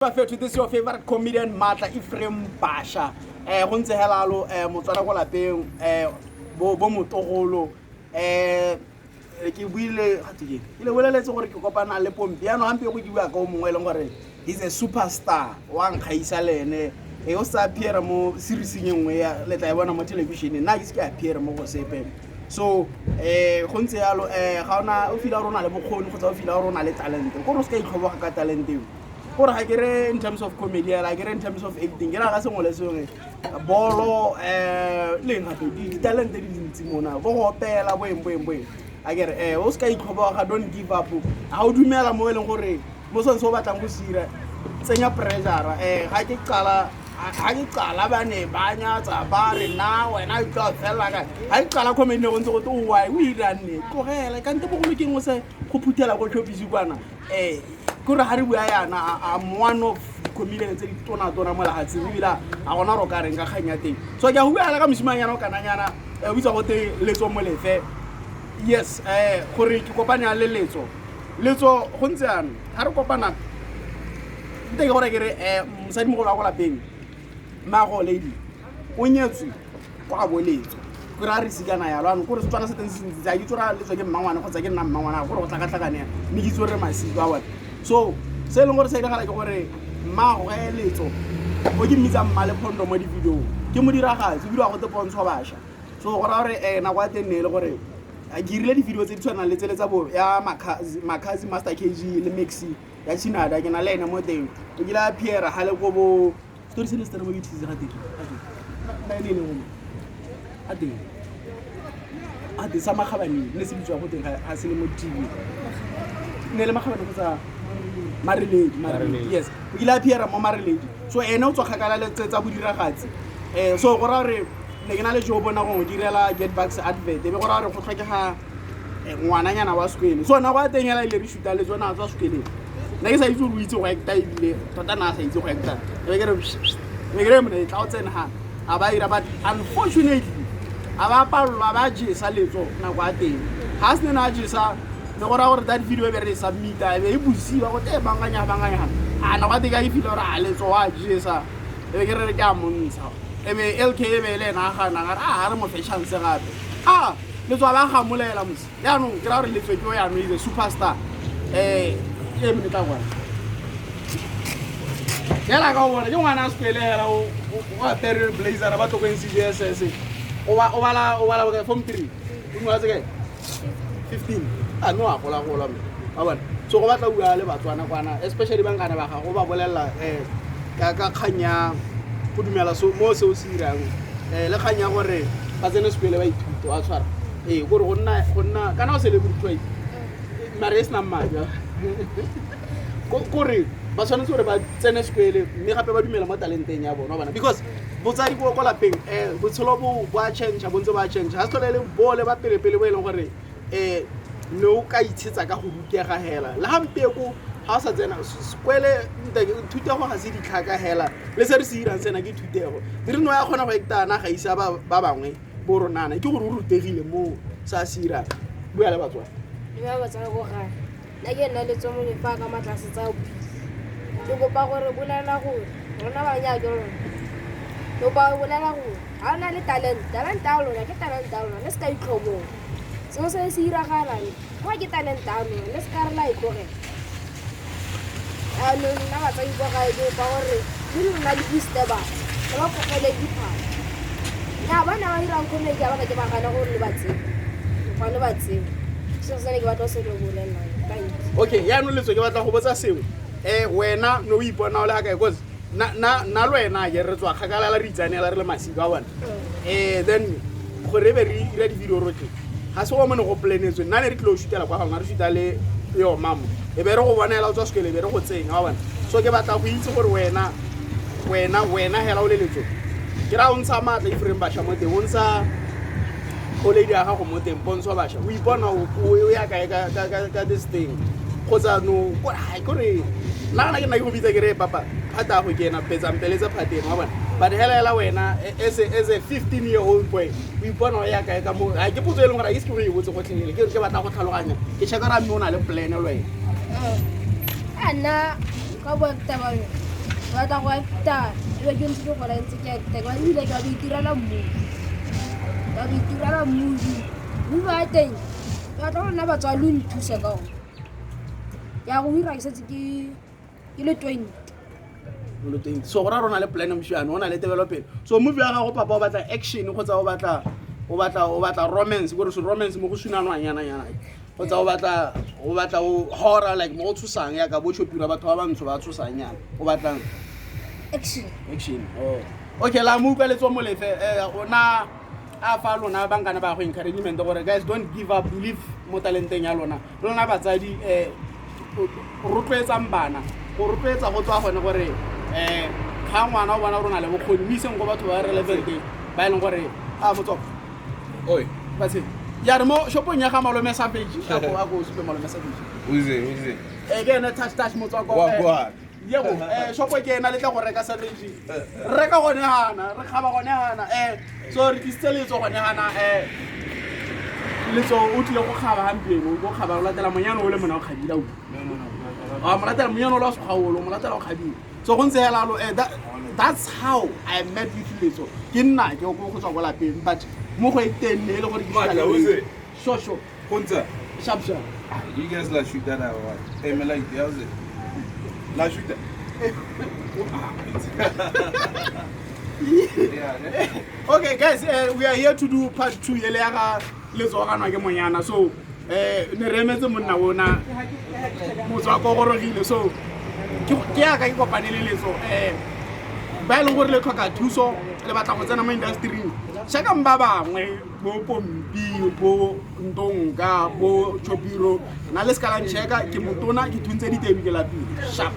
Bafethu, this is your favorite comedian Matla Ephraim Basha. Go ntse hela lo motswana ko lapeng bo bo motogolo ke buile ga ke ke le boleletse gore ke kopana le Pompi yaanong gampe go ke bua ka o mongwe e leng gore he's a superstar wa nkgaisa le ene e o sa appear mo serieseng e nngwe ya le tla e bona mo televisioneng nna ke se ke appear mo go sepe. So go ntse yalo, ga ona o feel gore o na le bokgoni kgotsa o feel gore o na le talente kore o se ka itlhoboga ka talente eo, gore ga ke re in terms of comedy hela, ke re in terms of acting, ke ra ka sengwe le sengwe, bolo le eng gape, ditalente di dintsi mona, bo go opela, boeng boeng boeng, a kere o se ka itlhoboga, don't give up. Ga o dumela mo e leng gore mo sone se o batlang go se dira, tsenya pressure. Ga ke qala ba ne ba nyatsa, ba re na wena o tla felela kae. Ga ke qala comedy ne go ntse go te oai o iranne tlogela kante bogolo ke ngwe se go phuthela ko tlhopisi kwana. Kore ga re bua yana, I'm one of di-comedian tse di tona-tona mo lefatsheng, ebile ga gona ro ka reng ka kgang ya teng. So ke a go bua ka mosimanyana o kananyana, o bitsa gote Letso Molefe. Yes, gore ke kopane le Letso. Letso, go ntse yana ga re kopana nte ke gore ke re mosadimogolo wa ko lapeng, mmago lady o nyetswe kwa bo Letso, kore a re sikana yalo ano, kore Setswana se teng se sentsi, a ke itse gore Letso ke mmangwane kgotsa ke nna mmangwana, gore go tlhakatlhakane, mme ke itse gore masiko a bone. So se e leng gore se diragala ke gore mmagwe Letso o ke mmitsang Mmalephondo mo di-videong ke modiragatsi, o bidiwa gote Pontsho Bašwa. So go raya gore nako ya teng ne e le gore ke dirile di-video tse di tshwanang le tsele tsa bo ya Makhazi, Master KG le Maxi ya Chinada, ke na le ene mo teng, o kile a appear ga le ko bo story se ne se tsena mo UTC ga teng na ene ene a teng a teng sa Makgabane ne se bitswa go teng ga se le mo TV ne le Makgabane kgotsa Mareledi. Mareledi, yes, o kile a appear mo Mareledi. So ene o tswa kgakala le tsa bodiragatsi. So go raya gore ne ke na le jobo nako ngwe direla Get Bucks advert, e be go raya gore go tlhokega ngwananyana wa sekwele. So nako ya teng hela ile re shoota le tsone a tswa sekweleng, nna ke sa itse gore o itse go acta, ebile tota na a sa itse go acta, e be ke re e ke re mone tla o tsena ga a ba ira. But unfortunately a ba palelwa, ba jesa Letso nako ya teng ga a se ne a jesa ne go raya gore that video e be re e submita e be e bosiwa go te banganya banganya a nako ya teng ka e file gore a Letso wa jesa, e be ke re ke a montsha, e be LK e be e le ena a ganang a re a re mo fe chance gape, a Letso a ba gamolela mose. Yaanong ke raya gore Letso ke o yaanong is a superstar. E mene tla kwana hela ka o bona ke ngwana a sekwele hela, o apere blazera ba tlo ko NCJSS, o bala bokae? Form 3, o dingwaga tse kae? 15. A no a gola gola me a bona. So go batla bua le Batswana kwana, especially bankane ba gago, ba bolelela ka kgang ya go dumela so mo se o se irang, le kgang ya gore ba tsene sekwele ba ithute wa tshwara gore go nna kana o celebrity wa mare e senang madi, kore ba tshwanetse gore ba tsene sekwele mme gape ba dumela mo talenteng ya bona bona, because botsadi ko lapeng botshelo bo a change, bo ntse bo a change, ga se tlhole le bole ba pele-pele bo e leng gore ne o ka itshetsa ka go rutega hela le gampeko ga o sa tsena sekwele. Thutego ga se ditlhaka hela, le se re se irang sena ke thutego dire no ya kgona go ektana ga isa ba bangwe bo ronana ke gore o rutegile mo sa se irang. Bua le Batswana. Dumela Batswana ko gae, nna ke nna Letso Molefa ka matlase tsa ke kopa gore bolela gore rona banyake rona kopa go bolela gore ga o na le talent, talent ya lona ke talent ya lona, le se ka itlhoboga seo se se iragalang fa ke talent ya lona, le se ka re la e tlogela. Jaanong nna batsadi kwa gae ke kopa gore le lona le booste bana, le ba tlogele diphala nya bana ba dirang comedy, ga ba ka ke ba gana gore le ba tsebe kopa le ba tsebe seo se ne ke batla go se le bolelelang. Thank you. Okay, yaanong Letso, ke batla go botsa sengwe. Wena ne o ipona o le ga kae? Cause na le wena ke re tswa kgakala re itsanela re le masika wa bona. Then gore e be re ira di-video rotlhe ga se go mone go planetswe, nna ne re tlile go shootela kwa gangwe re shoota le yo mamo, e be re go bonela o tswa sekole, e be re go tsenya wa bona. So ke batla go itse gore wena hela o le Letso, ke ra o ntsha Maatla Ephraim Bašwa mo teng, o ntsha oledi ya gago mo teng Pontsho Bašwa, o ipona o ya kae ka this thing? Kgotsa no kore nna gana ke nna ke go bitsa ke re papa phata go ke ena petsampeletsa phateng wa bona, but hela hela wena as a 15-year-old boy o ipona o ya kae ka mo? Ga ke potso e leng gore ga ke se ke go e botse gotlhelele, ke batla go tlhaloganya, ke checka gore a mme o na le plan le wena. A nna ka bua taba. Ke batla go acta ebe ke ntse ke gola ntse ke acta ke batla ebile ke batla go itirela movie. Ke batla go itirela movie. Movie wa teng ke batla gore nna batswadi lo nthuse ka one. Ke ya go ira ke setse ke le 20. O le 20. So go ra rona le plan moshane, o na le tebelopele. So movie ya gago papa o batla action kgotsa o batla romance, gore se romance mo go sunanwang yana yana. Kgotsa o batla o horror, like mo go tshosang ya ka bo chopira batho ba bantsho ba tshosang yana. O batlang? Action. Action. Oh. Okay, la mo utlwa Letso Molefe, ona a fa lona bankana ba go encouragement gore guys, don't give up, believe mo talenteng ya lona. Lona batsadi, rotloetsang bana, go rotloetsa go tswa gone gore ga ngwana o bona gore o na le bokgoni, mo iseng go batho ba relevant ba e leng gore a motswako. Oi. Batse ya re mo shopong ya ga Malome Savage, a ko supe Malome Savage. Uze, uze. Ke ene Touch Touch motswako. Wa kwa. Yebo, shopo ke ena, le tla go reka Savage, reka gone hana re kgaba gone hana. So re tlisitse Letso gone hana. Letso o tlile go kgaba gampieno, o go kgaba o latela monyane o le mona o kgabile o No, no, no. A mo latela monyane o le wa sekgaolo, o mo latela o kgabile. So go ntse helalo. That's how I met with Letso. Ke nna ke go tswa ko lapeng, but mo go eteng ne e le gore ke Matla, uze. Sure. Kunza. Sharp sharp. You guys la shoot that out. Hey, me like, how's it? La shoot that. Ah, yeah, ne? Okay guys, we are here to do part 2 ele ya ga Letso ganwa ke monyana. So ne re emetse monna ona motswako gorogile. So ke yaka ke kopane le Letso. Ba e leng gore le tlhoka thuso, le batla go tsena mo industryng, chekang ba bangwe bo Pompi, bo Ntonka, bo Chopiro. Na le se ka la ncheka, ke motona, ke thuntse ditebi, ke lapile sharp.